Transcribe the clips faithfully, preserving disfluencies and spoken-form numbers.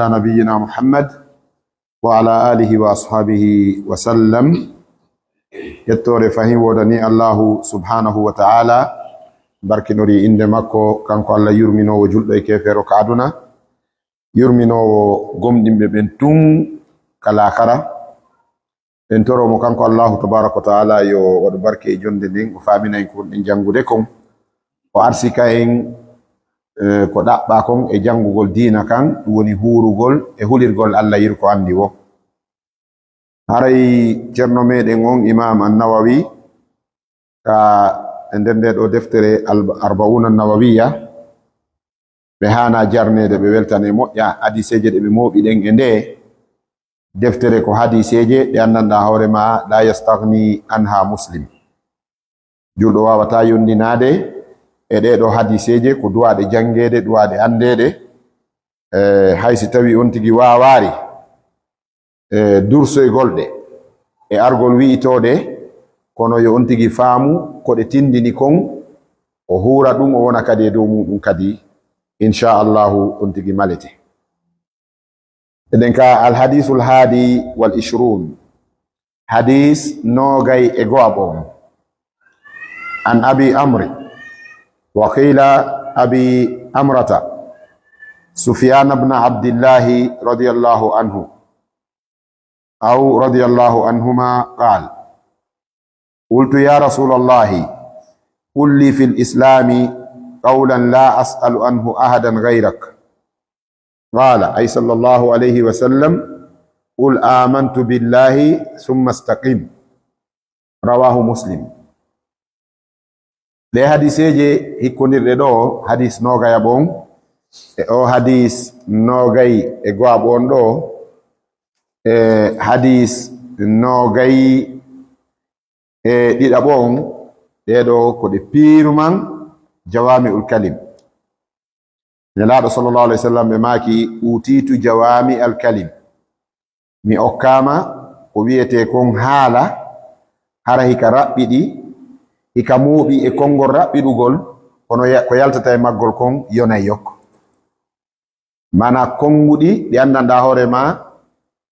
نبينا محمد وعلى آله وأصحابه وسلم. Yettoore fahin woodani Allahu subhanahu wa ta'ala, barkinori innde makko, kanko Allah yurminoowo julɗo e keefeero ka aduna, yurminoowo gomɗinɓe ɓen tun ka laakara. En toro mo kanko Allahu tabaraka wa ta'ala yo waɗu barke e jonde nden, o faamina en ko wonɗen janngude kon, o arsika en, eh, ko ɗaɓɓa kon e janngugol diina kan, ɗum woni huurugol e hulirgol Allah yir ko anndi wo. Haray ceerno meɗen on Imam An-Nawawi ka e nder nde ɗo deftere Al-, Arba'una An-Nawawiya, ɓe haana jarneede, ɓe weltane moƴƴa hadiseeje ɗe ɓe mooɓi ɗen e nde deftere, ko hadiseeje ɗe anndanɗa hoore ma, la yastagni anha muslim. Julɗo waawata yondinaade e ɗee ɗoo hadiseeje, ko duwaaɗe janngeede, duwaaɗe anndeede. Eh, hay si tawi on tigi waawaari, eh, dursoygol ɗe e argol wi'itoode, kono yo on tigi faamu ko ɗe tindini kon, o huura ɗum, o wona kadi e dow muɗum kadi, insha Allahu, on tigi malete. Eɗen ka Al-Hadiisul Haadi wal Ishruun. Hadiis noogay e go'aɓo on. An Abi Amri, wa qiila Abi Amrata, Sufyaan ibn Abdillahi radiyallahu anhu, aw radiyallahu anhuma, qaal: قلت يا رسول الله، قل لي في الإسلام قولا لا أسأل عنه أحدا غيرك. قال، أي صلى الله عليه وسلم: قل آمنت بالله ثم استقم. رواه مسلم. Ɗee hadiseeje hikkondirɗe ɗoo, hadis noogay e go'aɓo on, e o hadis noogay e go'aɓo on ɗoo, e hadis noogay e ɗiɗaɓo on, ɗee ɗoo ko ɗe piiruman jawaami'ul kalim. Nelaaɗo sallallahu alayhi wa sallam ɓe maaki: "Uutiitu jawaami'al kalim." Mi okkaama ko wi'etee kon haala, hara hika raɓɓiɗi, hika mooɓi e konngol raɓɓiɗugol, kono ya-, ko yaltata e maggol kon yonay yok. Maanaa konnguɗi ɗi anndanɗaa hoore maa,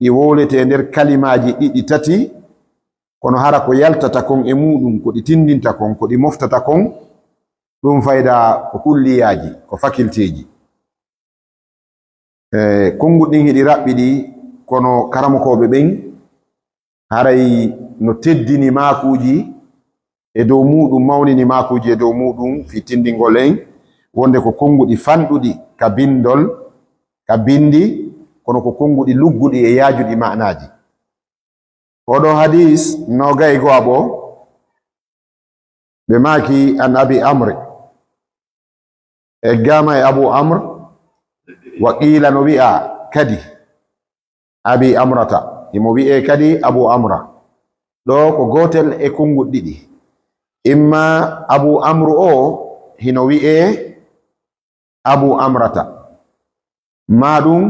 ɗi wowletee nder kalimaaji ɗiɗi tati, kono hara ko yaltata kon e muuɗum, ko ɗi tinndinta kon, ko ɗi moftata kon, ɗum fayda ko kulliyaaji, ko facultéeji. E, konnguɗi ɗin hiɗi raɓɓiɗi, kono karamokooɓe ɓen haray no teddini maakuuji e dow muuɗum, mawnini maakuuji e dow muuɗum fii tinndingol en wonde ko konnguɗi fanɗuɗi ka binndol, ka binndi, kono ko konnguɗi lugguɗi e yaajuɗi maanaaji. Oɗo hadis noogay e go'aɓo, ɓe maaki: "An Abi Amr." Eggaama e Abu Amr, wa qiila no wi'aa kadi Abi Amrata. Himo wi'ee kadi Abu Amra. Ɗoo ko gootel e konnguɗi ɗiɗi. Imma Abu Amru o hino wi'ee Abu Amrata. Maa ɗum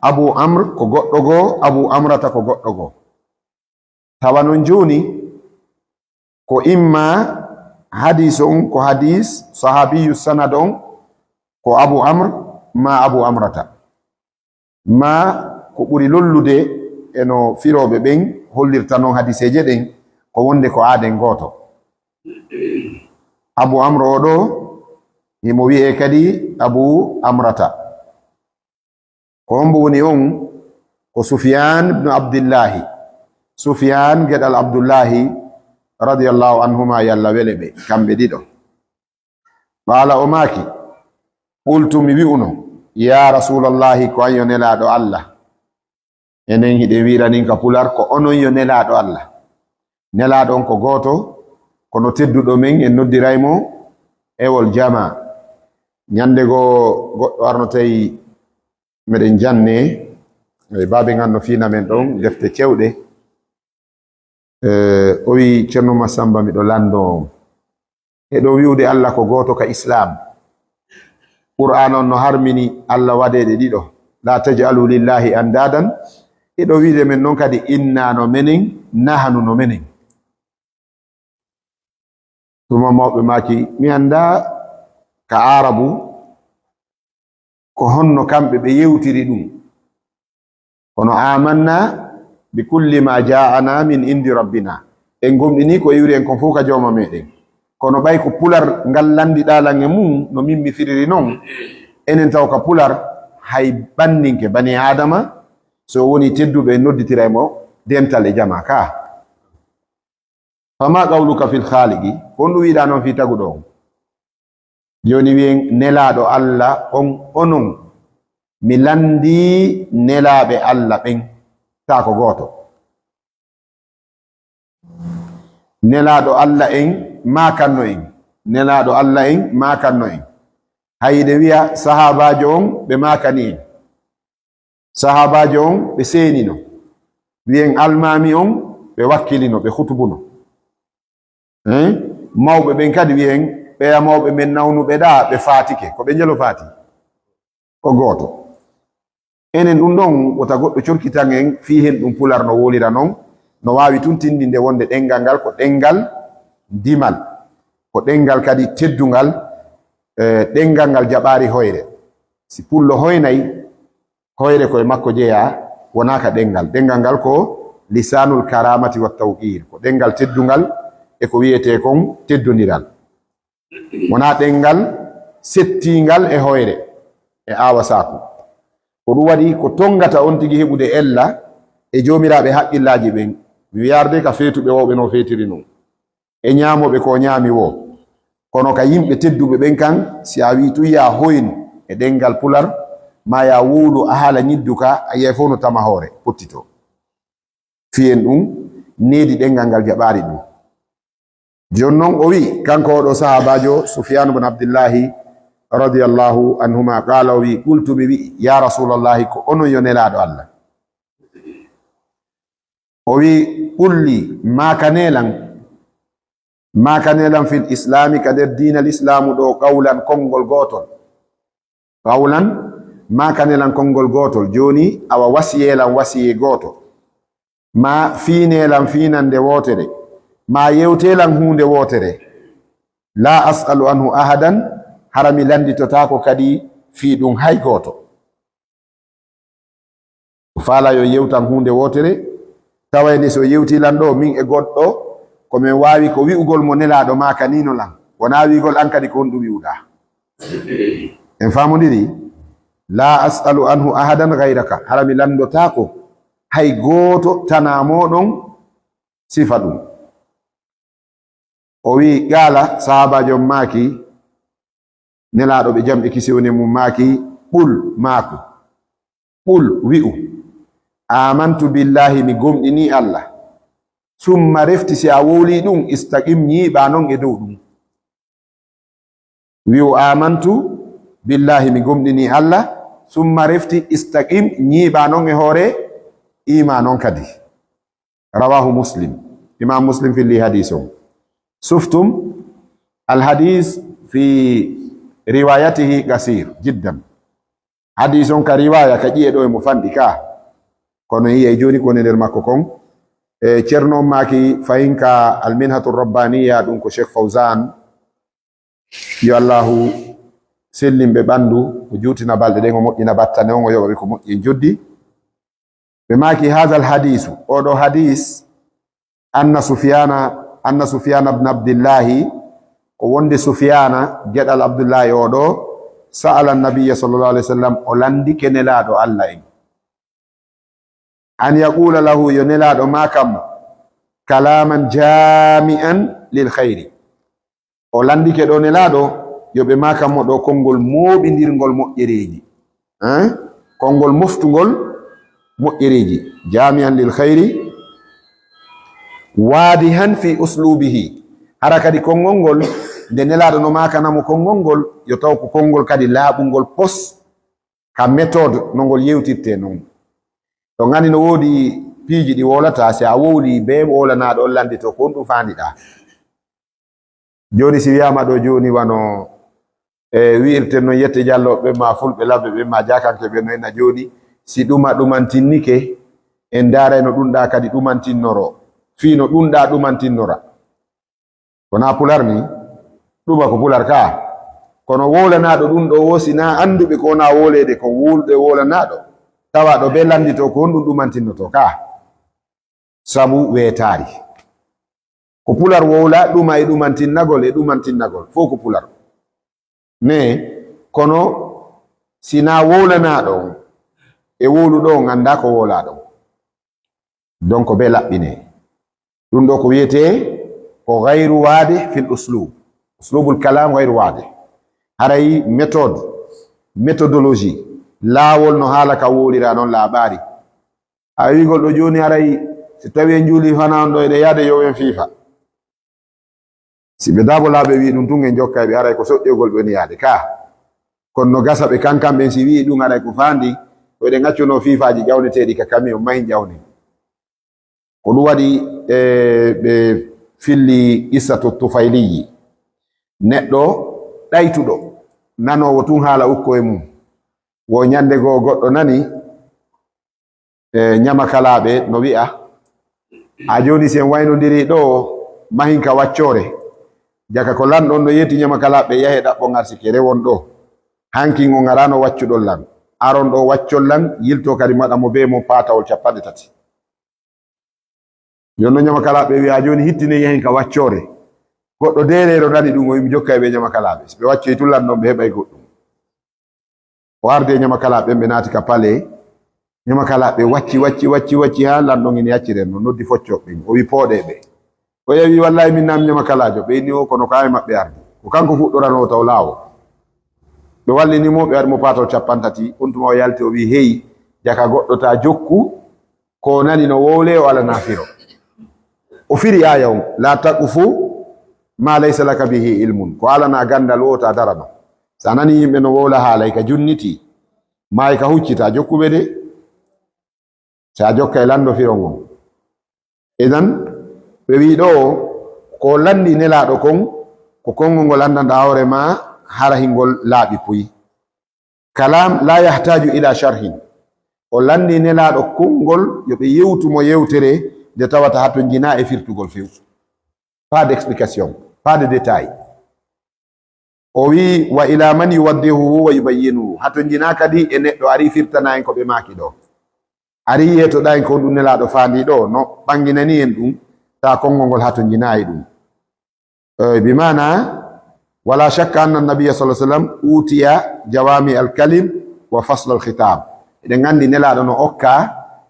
Abu Amr ko goɗɗo goo, Abu Amrata ko goɗɗo goo. Tawa non jooni, ko imma hadis on, ko hadis sahaabiyyu sanad on, ko Abu Amr maa Abu Amrata. Maa ko ɓuri lollude e no firooɓe ɓen hollirta non hadiseeje ɗen, ko wonde ko aaden gooto. Abu Amr o ɗoo, himo wi'ee kadi Abu Amrata. Ko hombo woni on? Ko Sufyaan ibnu Abdillahi. Sufyaan geɗal Abdullahi, radiyallahu anhuma, yo Allah wele ɓe, kamɓe ɗiɗo. Qaala, o maaki: "Qultu, mi wi'uno, ya Rasuulallahi, ko an yo Nelaaɗo Allah." Enen hiɗen wi'ira nin ka Pular, ko onon yo Nelaaɗo Allah. Nelaaɗo on ko gooto, kono tedduɗo men, en noddiray mo ewol jamaa. Ñande goo goɗɗo arnotay meɗen janne, e baabe ngan no fiina men ɗon, defte cewɗe. E, o wi'i, "Ceerno Masamba, miɗo lanndoo on. Hiɗon wi'ude Allah ko gooto ka Islaam. Qur'aana on no harmini Allah waɗeede ɗiɗo. La taj'alu lillahi andaadan. Hiɗon wi'ude men non kadi inna no menen, nahanu no menen." Tuma mawɓe maaki, "Mi anndaa ka Aarabu ko honno kamɓe ɓe yewtiri ɗum." Kono amanna bi kulli ma ja'ana min indi rabbina. En gomɗini ko iwri en kon fof ka jooma meɗen. Kono ɓay ko pular ngal landiɗaa lan e mum, no min mi firiri non, enen taw ka pular, hay ɓanninke bani Aadama, so woni tedduɗo, en nodditira e mo dental e jama ka. Fama qawluka fil khaliqi, ko honɗum wiɗaa non fii taguɗo on? Jooni wi'en nelaaɗo Alla on, onon, mi landii nelaaɓe Alla ɓen, taa ko gooto. Nelaaɗo Alla en maakanno en, nelaaɗo Alla en maakanno en. Hay hiɗen wi'a sahaabaajo on ɓe maakani en. Sahaabaajo on ɓe seenino. Wi'en almaami on ɓe wakkilino, ɓe hutubuno. Hein? Mawɓe ɓen kadi wi'en, ɓeya mawɓe men nawnuɓe ɗaa, ɓe faatike. Ko ɓe njelo faati? Ko gooto. Enen ɗum ɗon, wota goɗɗo corkitan en fii hen ɗum pular no wolira non, no waawi tun tindinde wonde ɗenngal ngal ko ɗenngal dimal, ko ɗenngal kadi teddungal, eh, ɗenngal ngal jaɓaari hoyre. Si pullo hoynay, hoyre ko e makko jeyaa, wonaa ka ɗenngal. Ɗenngal ngal ko lisaanul karamati wa tawqir, ko ɗenngal teddungal e ko wiyetee kon teddondiral. Wonaa ɗenngal settiingal e hoyre, e aawasaaku. Ko ɗum waɗi ko tongata on tigi heɓude ella e joomiraaɓe haqqillaaji ɓen, mi wiyaarde ka feetuɓe woo ɓe no feetiri non, e ñaamooɓe ko ñaami woo. Kono ka yimɓe tedduɓe ɓen kan, si a wi'i tun yaa hoynu e ɗenngal pular, maa yaa wowlu a haala ñiddu ka, a yi'ay fow no tama hoore, pottitoo. Fiyen ɗum, needi ɗenngal ngal jaɓaari ɗum. Jooni non o wi'i, kanko oo ɗoo sahaabaajo, Sufyaan bun Abdillahi radiyallahu anhuma, qaala, o wi'i, qultu, mi wi'i, yaa Rasuulallahi, ko onon yo Nelaaɗo Alla? O wi'i, qul li, maakanee lan, maakanee lan fil islaami, ka nder diina lislaamu ɗoo, qawlan, konngol gootol. Qawlan, maakanee lan konngol gootol. Jooni, awa wasiyee lan wasiyee gooto. Maa fiinee lan fiinannde wootere. Maa yewtee lan huunde wootere. Laa as'alu anhu ahadan, hara mi lannditotaako kadi fii ɗum hay gooto. O faalaa yo yewtan huunde wootere, taway nde si o yewtii lan ɗoo, min e goɗɗo, ko men waawi ko wi'ugol mo Nelaaɗo maakaniino lan. Wonaa wi'ugol an kadi ko honɗum wi'uɗaa. En faamondiri? Laa as'alu anhu ahadan gayraka. Hara mi lanndotaako hay gooto tanaa mooɗon sifa ɗum. O wi'i, qaala, sahaabaajo on maaki, Nelaaɗo ɓe jam e kisiyee woni e mum maaki, qul, maaku. Qul, wi'u, aamantu billaahi, mi gomɗinii Alla. Summa refti, si a wowlii ɗum, istaqim, ñiiɓaa non e dow ɗum. Wi'u, aamantu billaahi, mi gomɗinii Alla. Summa refti, istaqim, ñiiɓaa non e hoore iimaan on kadi. Rawaahu Muslim. Imaam Muslim fillii hadiis on. Suftum, al hadiis fi riwaayatihi qasiir jiddan. Hadiis on ka riwaaya ka ƴi'e ɗoo e mo fanɗi ka. Kono yi'ay jooni ko woni nder makko kon. E, Ceerno on maaki fahin ka Al Minhatu Rabbaaniya, ɗum ko Sheikh Fawzan. Yo Allaahu sellin ɓe ɓanndu, o juutina balɗe ɗen, o moƴƴina battane on, o yoɓa ɓe ko moƴƴi e njoddi. Ɓe maaki, haadal hadiisu, oo ɗoo hadiis, anna Sufyaana, anna Sufyaana bna Abdillaahi, ko wonde Sufyaana, geɗal Abdullaahi oo ɗoo, sa'ala Nabiyya sallallaahu alayhi wa sallam, o lanndike Nelaaɗo Alla en. An yaquula lahu, yo Nelaaɗo maakan mo, kalaaman jaami'an lil khayri. O lanndike ɗoo Nelaaɗo, yo ɓe maakan mo ɗoo konngol mooɓindirngol moƴƴereeji. Hein? Konngol moftungol moƴƴereeji. Jaami'an lil khayri, waadihan fi usluubihi. Hara kadi konngol ngol, nde Nelaaɗo no maakana mo konngol ngol, yo taw ko konngol kadi laaɓungol pos, ka méthode no ngol yewtirtee non. Ɗon anndi no woodi piiji ɗi wowlataa, si a wowlii bee wowlanaaɗo on lannditoo ko honɗum faandiɗaa. Jooni si wiyaama ɗoo jooni wano, e, wi'irten non yette Jallo ɓen maa Fulɓe Labbe ɓen maa Jaakanke ɓen no enna jooni, si ɗuma ɗumantinnike, en ndaaray no ɗum ɗaa kadi ɗumantinnoroo, fii no ɗum ɗaa ɗumantinnora. Ko naa pular ni? Ɗuma ko pular kaa. Kono wowlanaaɗo ɗum ɗoo woo, si naa annduɓe ko wonaa wowleede kon, wowluɗo e wowlanaaɗo, tawa ɗo be lanndito ko honɗum ɗumantinnoto ka. Sabu weetaari. Ko pular wowla ɗuma e ɗumantinnagol e ɗumantinnagol. Fof ko pular. Mais, kono, si na wowlanaaɗo on, e wowluɗo on annda ko wowlaaɗo on. Donc, be laɓɓine. Ɗum ɗo ko wiyetee ko gayru waade fil uslub. Uslubul kalam gayru waade. Haray méthode, méthodologie, laawol no haala ka wowlira noon laaɓaari. A wi'ugol ɗo jooni haray, si tawi en juuli fana on ɗo eɗen yaade yo en fiifa. Si ɓe daabolaaɓe wi ɗum tun en jokkay ɓe haray ko soƴƴogol ɓe woni yaade ka. Kono no gasa ɓe kankan ɓen si wi'i ɗum haray ko faandi, ko eɗen accuno fiifaaji ƴawneteeɗi ka kamiyon mahin ƴawni. Ko ɗum waɗi, e, ɓe filli qissatu Tufayliyi. Neɗɗo ɗaytuɗo, nanoowo tun haala ukko e mum. Wo ñande goo goɗɗo nani, e, ñamakalaaɓe no wi'a, a jooni si en waynondiri ɗo mahin ka waccoore, jaka ko lanɗo on no yetti ñamakalaaɓe yahe ɗaɓɓon arsike rewon ɗo. Hankin on arano waccuɗon lan. Aron ɗo waccon lan, yilto kadi maɗa mo be mon paatawol cappanɗe tati. Jonno ñamakalaaɓe wi'a jooni hittine yahin ka waccoore. Goɗɗo deereero nani ɗum o wi'i mi jokkay ɓe ñamakalaaɓe. Si ɓe waccoyi tun lanɗo on ɓe heɓay goɗɗum. O ardi e ñamakalaaɓe ɓen, ɓe naati ka pale. Ñamakalaaɓe wacci, wacci, wacci, wacci, haa lanɗo ngin yaccire no noddi foccooɓe ɓen. O wi pooɗee ɓe. O yewi wallahi min naam ñamakalaajo. Ɓe inni o kono ko haa e maɓɓe ardi. Ko kanko fuɗɗoranoo taw laawo. Ɓe wallini mo, ɓe waɗi mo paatol cappanɗe tati. On tuma o yalti o wi hey, jaka goɗɗo ta jokku, ko nani no wowle o alana firo. O firi aaya on, la taqfu ma laysa laka bihi ilmun. Ko alana gandal wota darano. Sa nani yimɓe no wowla haalay ka junniti, maay ka huccita jokkuɓe de. Sa jokkay lando firo ngon. Idan, ɓe wi ɗo, ko landi nelaaɗo kon, ko konngol ngol anndanɗaa hoore ma, hara hingol laaɓi puy. Kalam la yahtaju ila sharhin. O landi nelaaɗo konngol, yo ɓe yewtu mo yewtere nde tawata hatonjinaa e firtugol few. Pas d'explication, pas de détail. O wi, wa ila man yuwaddihuhu wa yubayyinuhu. Hatonjinaa kadi e neɗɗo ari firtana en ko ɓe maaki ɗo. Ari yeetoɗaa en ko ɗum nelaaɗo faandi ɗo, no ɓanginani en ɗum, ta konngol ngol hatonjinaa e ɗum. Eh, bi maana, wala shakka anna nabiyya sallallahu alaihi wasallam utiya jawami al kalim wa fasl al khitab. Eɗen nganndi nelaaɗo no okka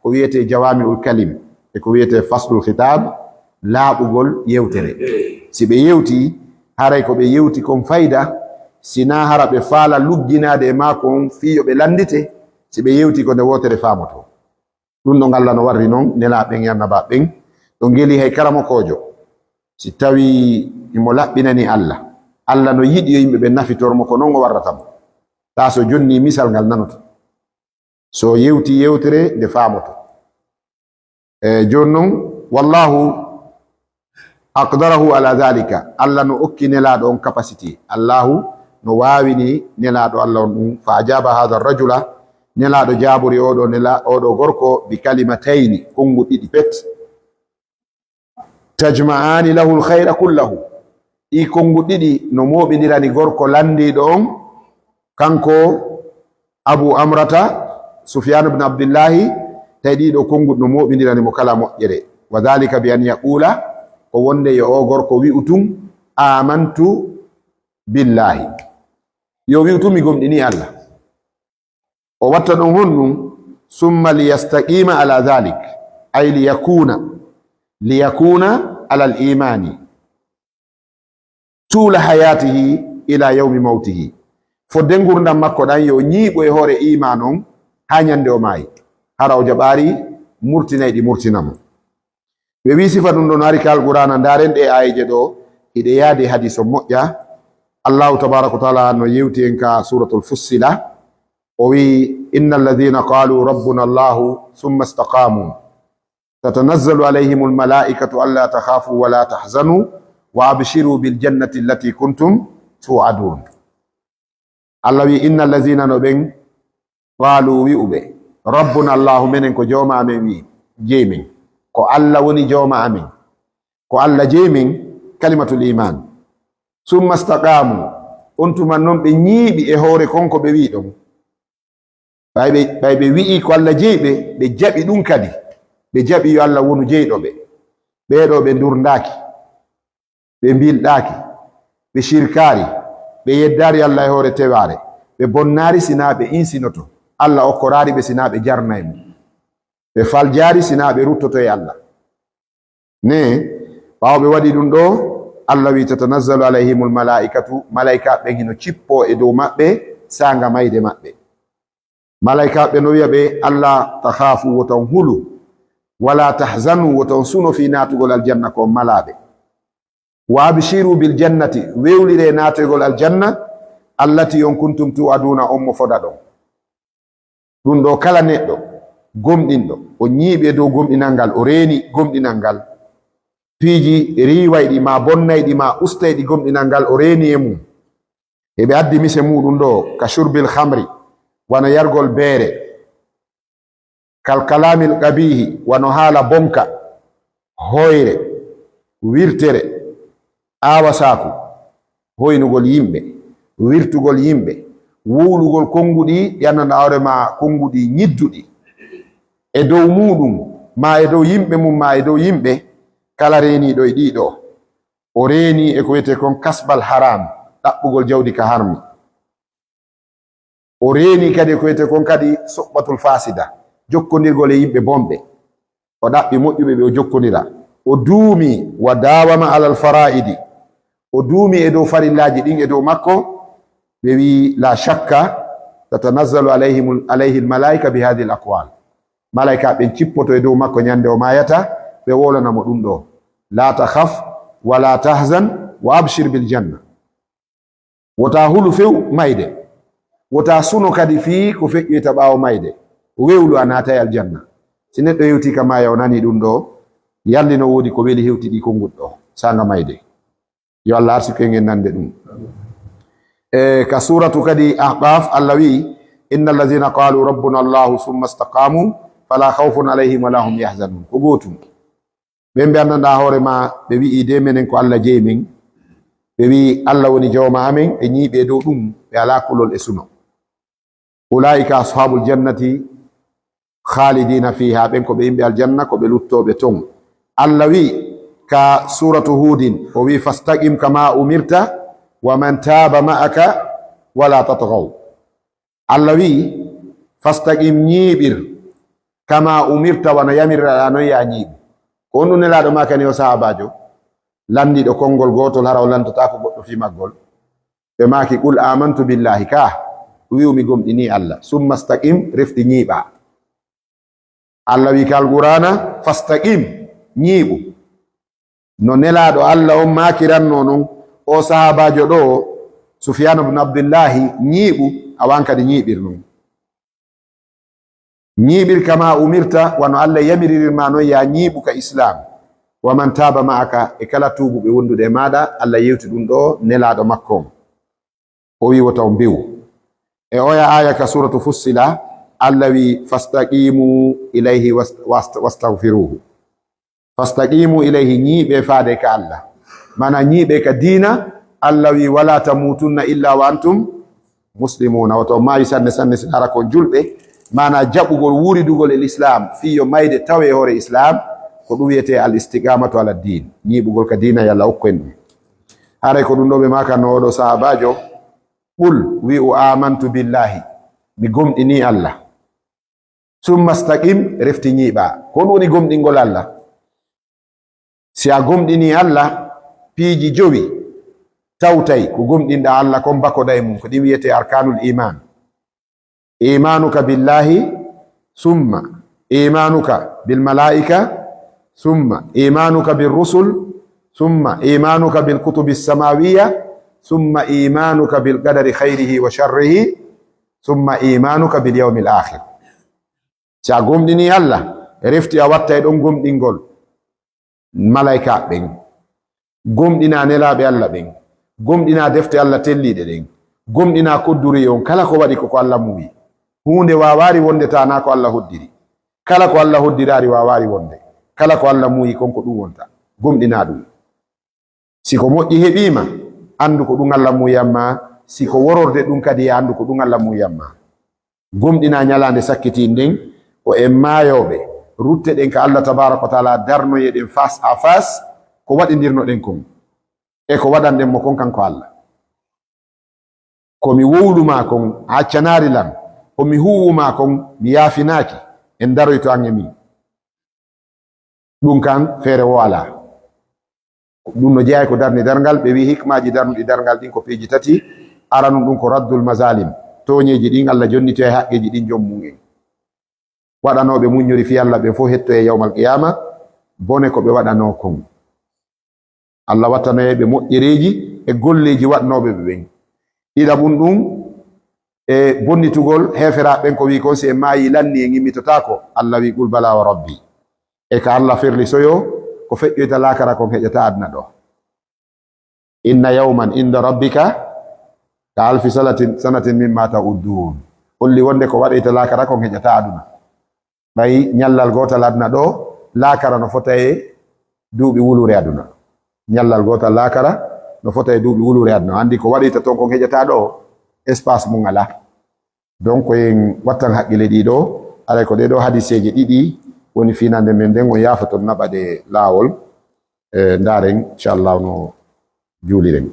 ko wiyetee jawami ul kalim e ko wiyetee faslul khitab, laaɓugol yewtere. Si ɓe yewti, haray ko ɓe yewti kon fayda, si na hara ɓe faala lugginaade e maako on fii yo ɓe lanndite, si ɓe yewti ko nde wootere faamoto. Ɗum ɗo ngalla no warri noon nelaaɓe ɓen e annabaaɓe ɓen, ɗo ngeli hay karamokoojo, si tawii imo laɓɓinani Alla, Alla no yiɗi yo yimɓe ɓen nafitor mo, ko noon o warrata mo. Taa so jonni misal ngal nanoto. So yewti yewtere nde faamoto. E jooni noon, wallahu aqdarahu ala dhalika. Alla no okki nelaaɗo on capacité. Allahu no waawini nelaaɗo Alla on ɗum. Fa ajaba hadha rajula, nelaaɗo jaabori oɗo nela-, oɗo gorko bi kalimatayni, konngu ɗiɗi pet. Tajma'ani lahu alkhayra kullahu. Ɗi konngu ɗiɗi no mooɓindirani gorko lanndiiɗo on, kanko Abu Amrata, Sufyan ibn Abdillahi, tawi ɗiɗo konnguɗi no mooɓindirani mo kala moƴƴere. Wa dhalika bi an yaqula, ko wonde yo o gorko wi'u tun, amantu billahi. Yo wi'u tun, mi gomɗini Alla. O watta ɗon honɗum? Summa liyastaqima ala dhalik, ay liyakuna, liyakuna ala al-imani tula hayatihi ila yawmi mawtihi. Fodde ngurdam makko ɗan yo ñiiɓu e hoore iman on haa ñande o maayi. Hara o jaɓaari murtinay ɗi murtina mo. Ɓe wi sifa ɗum ɗon ari ka Alqur'aana, ndaaren ɗe aayeeje ɗo, hiɗe yaadi e hadiis on moƴƴa. Allahu tabaaraka wa taala no yewti en ka Suuratul Fussila, o wi, "Inna alladhina qalu rabbuna Allahu thumma istaqamu tatanazzalu alayhimul malaa'ikatu alla takhafu wa la tahzanu wa abshiru bil jannati allati kuntum tu'adun." Allah wi, "Inna allazina," no ɓen, "qalu," wi'uɓe, "Rabbuna Allahu," menen ko jooma amen, wi, jeyi men. Ko Allah woni jooma amen. Ko Allah jeyi men, kalimatul iman. "Summa istaqamu," on tuma non ɓe ñiiɓi e hoore kon ko ɓe wi ɗon. Ɓay ɓe, ɓay ɓe wi'i ko Allah jeyi ɓe, ɓe jaɓi ɗum kadi. Ɓe jaɓi yo Allah wonu jeyɗo ɓe. Ɓee ɗoo ɓe ndurndaaki, ɓe mbilɗaaki, ɓe shirkaari, ɓe yeddaari Allah e hoore tewaare, ɓe bonnaari sinaa ɓe insinoto, Allah okkoraari ɓe sinaa ɓe jarnay mo, ɓe faljaari sinaa ɓe ruttoto e Allah. Ne, ɓaawo ɓe waɗi ɗum ɗoo, Allah wi, "Tatanazzalu alayhimul malaa'ikatu," malaa'ika ɓen hino cippoo e dow maɓɓe, saanga mayde maɓɓe. Malaa'ika ɓe no wi'a ɓe, "Alla takhaafu," wota on hulu, "wala tahzanu," wota on suno fii naatugol aljanna ko on malaaɓe. "Wa abshiru bil jannati," wewlire naatoygol aljanna, "allati," on, "kuntum tu'aduna," on mo foda ɗon. Ɗum ɗoo kala neɗɗo gomɗinɗo, o ñiiɓi e dow gomɗinal ngal, o reeni gomɗinal ngal, piiji riiwayɗi ma bonnayɗi ma ustayɗi gomɗinal ngal, o reeni e mum. Eɓe addi mise muɗum ɗoo, ka shurbil khamri, wano yargol beere, kal kalamil qabihi, wano haala bonka, hoyre, wirtere, aawasaaku, hoynugol yimɓe, wirtugol yimɓe, wuwlugol konnguɗi ɗi anndanɗaa hoore ma, konnguɗi ñidduɗi, e dow muɗum, ma e dow yimɓe mum, ma e dow yimɓe, kala reeniiɗo e ɗii ɗoo, o reeni e ko wiyetee kon kasbal haram, ɗaɓɓugol jawdi ka harmi. O reeni kadi e ko wiyetee kon kadi suhbatul fasida, jokkondirgol e yimɓe bonɓe. O ɗaɓɓi moƴƴuɓe ɓe o jokkondira. O duumi, wa dawama alal fara'idi. O duumi e dow farillaaji ɗin e dow makko. Ɓe wi'i, "La shakka, tatanazzalu alayhimul, alayhil malaika bi hadhil aqwal." Malaika ɓen cippoto e dow makko ñande o maayata, ɓe wolana mo ɗum ɗoo. "La takhaf, wa la tahzan, wa abshir bil janna." Wota hulu few mayde. Wota suno kadi fii ko feƴƴoyta ɓaawo mayde. Wewlu, a naatay aljanna. Si neɗɗo hewtii ka maaya, o nanii ɗum ɗoo, yalli no woodi ko weli hewti ɗii konnguɗi ɗoo, saanga mayde. Yo Allah arsiku en en nande ɗum. E ka suuratu kadi Ahqaf, Allah wi'i, "Innal lazina qalu rabbuna Allahu summa istaqamu fala khawfun alayhim wala hum yahzanun." Ko gootum. Ɓen ɓe anndanɗaa hoore ma, ɓe wi'i, "De menen ko Allah jeyi men." Ɓe wi'i, "Allah woni jooma amen," ɓe ñiiɓi e dow ɗum, ɓe alaa kulol e suno. "Ulaa'ika ashaabul jannati khalidina fiha," ɓen ko ɓe yimɓe aljanna, ko ɓe luttooɓe ton. Allah wi'i ka suuratu Huudin, o wi'i, "Fastaqim kama umirta, wa man taaba ma'aka, wala tatghaw." Allah wi'i, "Fastaqim, ñiiɓir, kama umirta, wano yamiraɗaa non, yaa ñiiɓu." Ko honɗum Nelaaɗo maakani o sahaabaajo landiiɗo konngol gootol, hara o lantotaako goɗɗo fii maggol? Ɓe maaki, "Qul amantu billahi," kaa, wi'u, "Mi gomɗinii Allah." "Summa staqim," refti ñiiɓaa. Allah wi'i ka Alqur'aana, "Fastaqim," ñiiɓu. No Nelaaɗo Allah on maakirannoo non, o sahaabaajo ɗoo, Sufyaan ibn Abdullahi, ñiiɓu, a waan kadi ñiiɓir non. Ñiiɓir kama umirta, wano Allah yamiririr ma non, yaa ñiiɓu ka Islaam. "Wa man taaba ma'aka," e kala tuubuɓe wonduɓe e maaɗa, Allah yewti ɗum ɗoo Nelaaɗo makko on. O wi'i, "Wota on mbewu." E oya aaya ka suuratu Fussila, Allah wi'i, "Fastaqimu ilayhi wast-, wast-, wastaghfiruhu." "Fastaqimu ilayhi," ñiiɓe faade ka Allah. Maanaa ñiiɓe ka diina, Allah wi'i, "Wala tamutunna illa wa antum muslimuna." Wota on maayu sanne sanne si hara ko on julɓe. Maanaa jaɓugol wuuridugol e Lislaam, fii yo mayde tawe e hoore Islaam, ko ɗum wiyetee al istiqamatu ala diin. Ñiiɓugol ka diina, yo Allah okku en ɗum. Haray ko ɗum ɗoo ɓe maakannoo oo ɗoo sahaabaajo, "Qul," wi'u, "Amantu billahi," mi gomɗinii Allah. "Summa staqim," refti ñiiɓaa. Ko honɗum woni gomɗingol Allah? Si a gomɗinii Allah, piiji jowi tawtay ko gomɗinɗaa Allah kon, bakoɗaa e mum, ko ɗin wiyetee arkaanul iimaan. Iimaanuka billahi, summa iimaanuka bil malaa'ika, summa iimaanuka bir rusul, summa iimaanuka bil kutubi samaawiya, summa iimaanuka bil qadari khayrihi wa sharrihi, summa iimaanuka bil yawmil aakhir. Si a gomɗinii Allah, refti a wattay ɗon gomɗingol malaykaaɓe ɓen, gomɗinaa nelaaɓe Allah ɓen, gomɗinaa defte Allah telliiɗe ɗen, gomɗinaa kodduri on, kala ko waɗi ko ko Allah muuyi. Huunde waawaari wonde taanaa ko Allah hoddiri. Kala ko Allah hoddiraari waawaari wonde. Kala ko Allah muuyi kon ko ɗum wonta. Gomɗinaa ɗum. Si ko moƴƴi heɓii ma, anndu ko ɗum Allah muuyan ma. Si ko wororde ɗum kadi, ya anndu ko ɗum Allah muuyan ma. Gomɗina ñalaande sakkitiinde nden, ko en maayooɓe, rutteɗen ka Allah tabaaraka wa taala, darnoyeɗen face à face, ko waɗindirnoɗen kon, e ko waɗanɗen mo kon kanko Allah. Ko mi wowlu maa kon, a accanaali lan, ko mi huuwu maa kon, mi yaafinaaki, en daroyto an e min. Ɗum kan feere woo alaa. Ɗum no jeyaa ko darni darngal, ɓe wi'i hikmaaji darnuɗi darngal ɗin ko piiji tati. Aranun ɗum ko raddul mazalim, tooñeeji ɗin Allah jonnitoya haqqeeji ɗin joom mum en. Waɗanooɓe muññori fii Allah ɓen fof hettoyay yawmal qiyaama, bone ko ɓe waɗanoo kon. Allah wattanoyay ɓe moƴƴereeji e golleeji waɗnooɓe ɓe ɓen. Ɗiɗaɓun ɗum, e bonnitugol heeferaaɓe ɓen ko wi'i kon si en maayii lanni en immitotaako. Allah wi'i, "Qul bala wa rabbi." E ka Allah ferli soyo, ko feƴƴoyta laakara kon heƴata aduna ɗoo. "Inna yawman inda rabbika ka alfi sanatin, sanatin mimma ta'uddun." Holli wonde ko waɗoyta laakara kon heƴata aduna. Ɓay ñallal gootal aduna ɗoo, laakara no fota e duuɓi wulure aduna. Ñallal gootal laakara no fota e duuɓi wulure aduna. Anndi ko waɗoyta ton kon heƴata ɗoo, espace mum alaa. Donc, ko en wattan haqqille ɗii ɗoo, aray ko ɗee ɗoo hadiseeje ɗiɗi woni fiinande men nden, on yaafoton naɓa ɗe laawol, e ndaaren, inchallahu, no juuliren.